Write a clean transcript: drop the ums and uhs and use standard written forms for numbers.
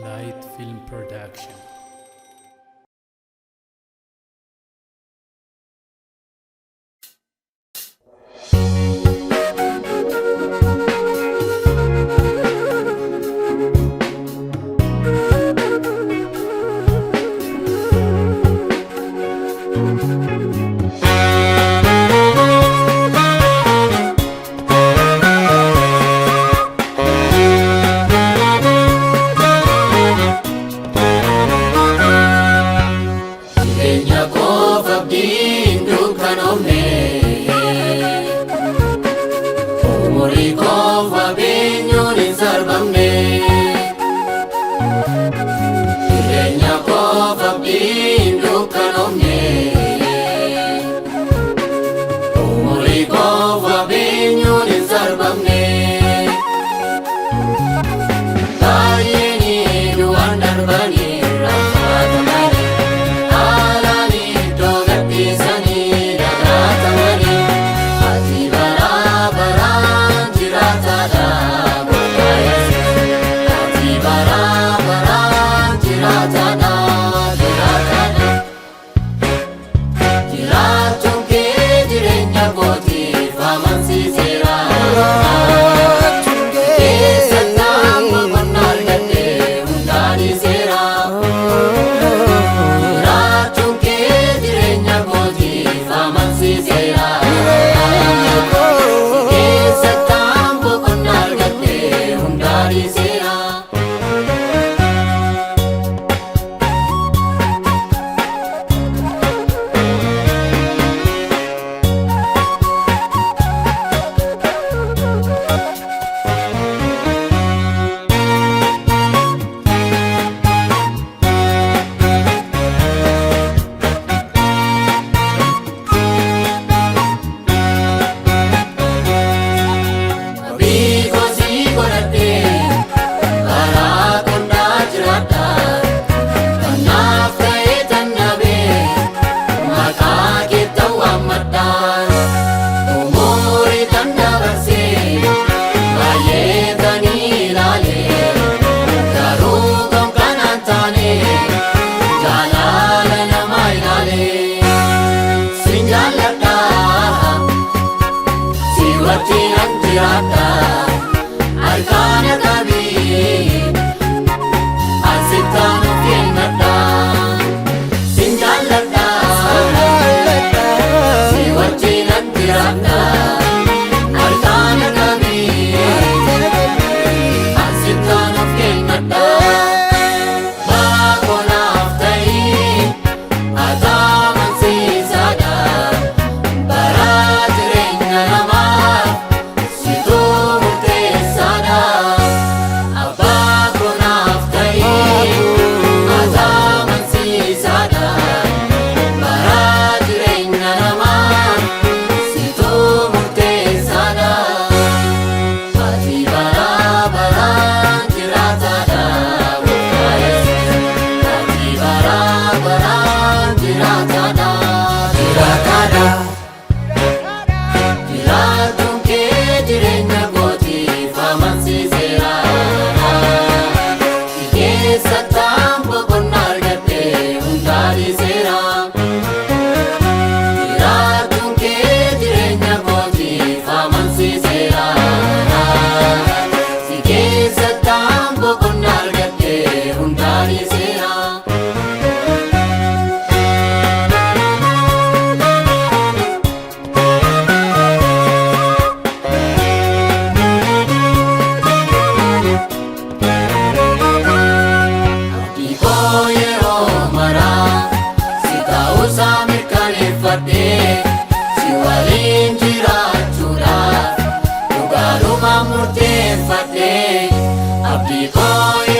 Light Film Production. Jireenya koof abdiin dukkanoomne, umurii koof abeenyuun hin sarbamne. Jireenya koof abdiin dukkanoomne, umurii koof abeenyuun hin sarbamne. Baay'een du'an darbanii rakkaatamanii, haalaan iddoo gadhiisanii dagaatamanii. Ati bara baraan jiraataadha, Gooftaa Yesuus. Ati bara baraan jiraataadha, jiraataadha. Jiraachuun kee jireenya kootiif amansiiseera. Keessattaan boqonnaa argadhee hundaan seera. Jiraachuun kee jireenya kootiif amansiiseera. Keessattaan boqonnaa argadhee hundaan seera. Wabii kosii godhadhee karaa qonnaa jiraadha. Kanaaf ta'ee tannabee maqaa keetta waammadha. Umurii tan dabarsee baay'ee tanii ilaalee, garuu kan kanaan taane jaalala namaa ilaalee. Sin jaalladha, si wajjin an jiraadha, harkaana qabii asittaan of kennadha. Sin jaalladha, si wajjin an jiraadha, harkaana qabii asittaan of kennadha. Baaqonaaf ta'ii ataamansiisaadha. Bara jireenya namaaf situu murteessaadha. Abbaa konaaf ta'ii ataamansiisaadha. Bara jireenya namaaf situu murteessaadha. Ati bara baraan jiraataadha, Gooftaa Yesuus. Ati bara baraan jiraataadha, jiraataadha. Jiraachuun kee jireenya kootiif amansiiseera. Si keessattaan boqonnaa argadhee hundaa dhiiseera. Jiraachuun kee jireenya kootiif amansiiseera. Si keessattaan boqonnaa argadhee hundaa dhiiseera. Abdii koo yeroo maraa si ta'uusaa mirkaneeffadhee, si waliin jiraachuudhaaf dhugaadhuma murteeffadhee, abdii koo.